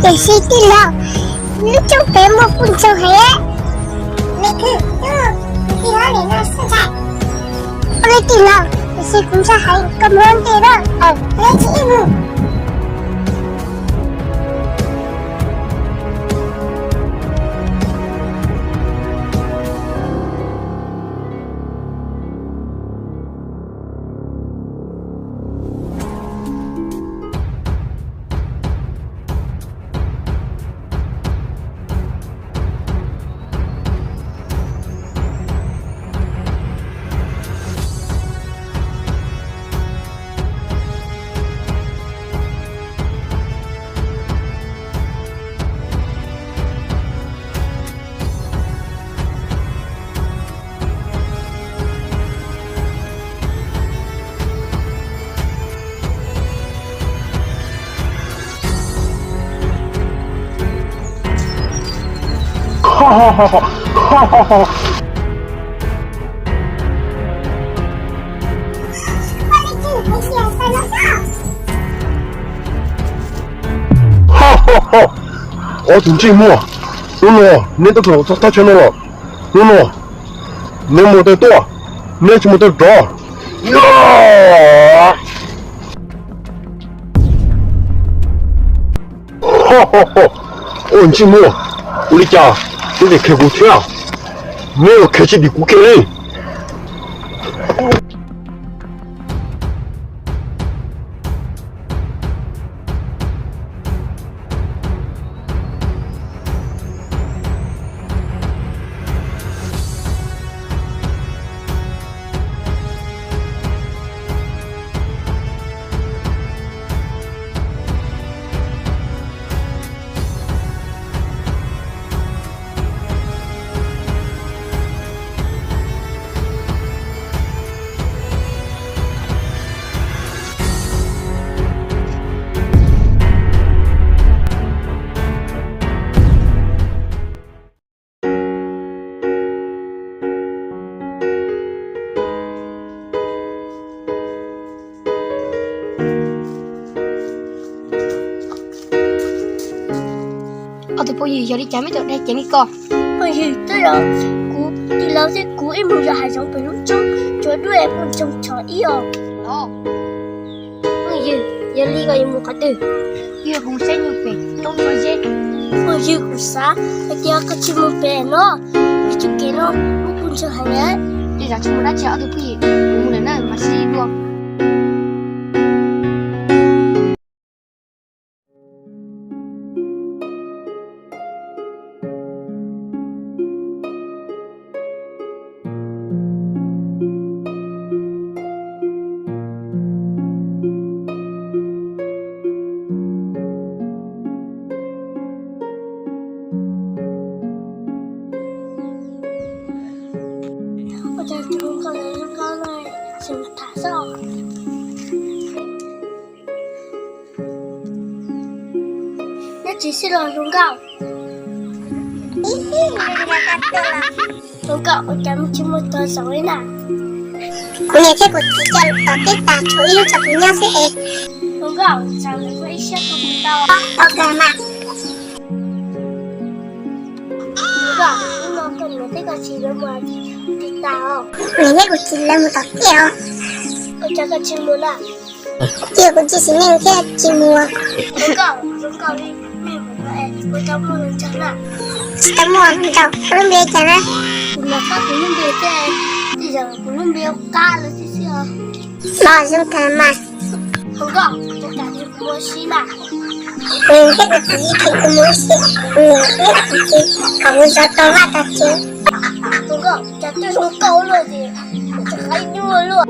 Tiam sis tij laug, lub roob pem muaj puj ntsoog heev. Ua li tij laug, tiam sis kuv ntshai heev, koj mus ua ntej na. Ob tug ntsej muag, hnub no neb tuaj txog thaj chaw no los, hnub no neb mus tau tuaj, neb tsis mus tau rov. Ua ntsej muag, ua li cas neb tseem khaws kuv thiab? Neb yuav khaws tsis dim kuv kiag li. Ob tug phooj ywg, yog li cas meb tseem dai ceev li ko? Phooj ywg, twb yog kuv tij laug thiab kuv ib mus yos hav zoov pem lub roob, tsuas dua puj ntsoog tshov ib os. Phooj ywg, yog li koj yuav mus qhov twg? Yog kuv saib nyuag pem roob tsuas zeb. Phooj ywg, kuv xav hais tias koj tsis mus pem no, vim txoj kev no muaj puj ntsoog heev na. Tej zaum tsis muaj dab tsi, ob tug phooj ywg, kuv mus lawm na, mam sib ntsib dua. Ua cas tus hluas nkauj zoo nkauj no tseem tham xwb os? Neb tsis sib los hluas nkauj? Hluas nkauj, ua cas mej tsis mus tog zoov li na? Kuv niam thiab kuv txiv coj tom teb tas, tshuav ib lub tsov kuv nyob xwb es. Hluas nkauj, tsam mus ua ib siab tuaj mus tau. Tau kawg mas. Hluas nkauj, hnub no koj niam thiab koj txiv yuav mus tsis tas os. Kuv niam thiab kuv txiv lawv mus tom teb os. Ua cas koj tsis mus na? Cia kuv tsis xis neej thiaj tsis mus. Zoo nkauj, zoo nkauj li, mej mus no es ua tau muaj hluas nraug na. Tsis tau muaj hluas nraug, koj lub npe cas na? Kuv mam txhob kuv lub npe thiab, tej zaum kuv lub npe qab lawm xwb xwb os. Los zoo kawg mas. Hluas nkauj, ua cas kuv mus ua si na? Kuv niam thiab kuv txiv kheev kuv mus ua si, kuv niam thiab kuv txiv kom kuv zov tau vaj tau tsev. Hluas nkauj, cas twb zoo nkauj luaj ces, ua cas qaib nyuaj luaj.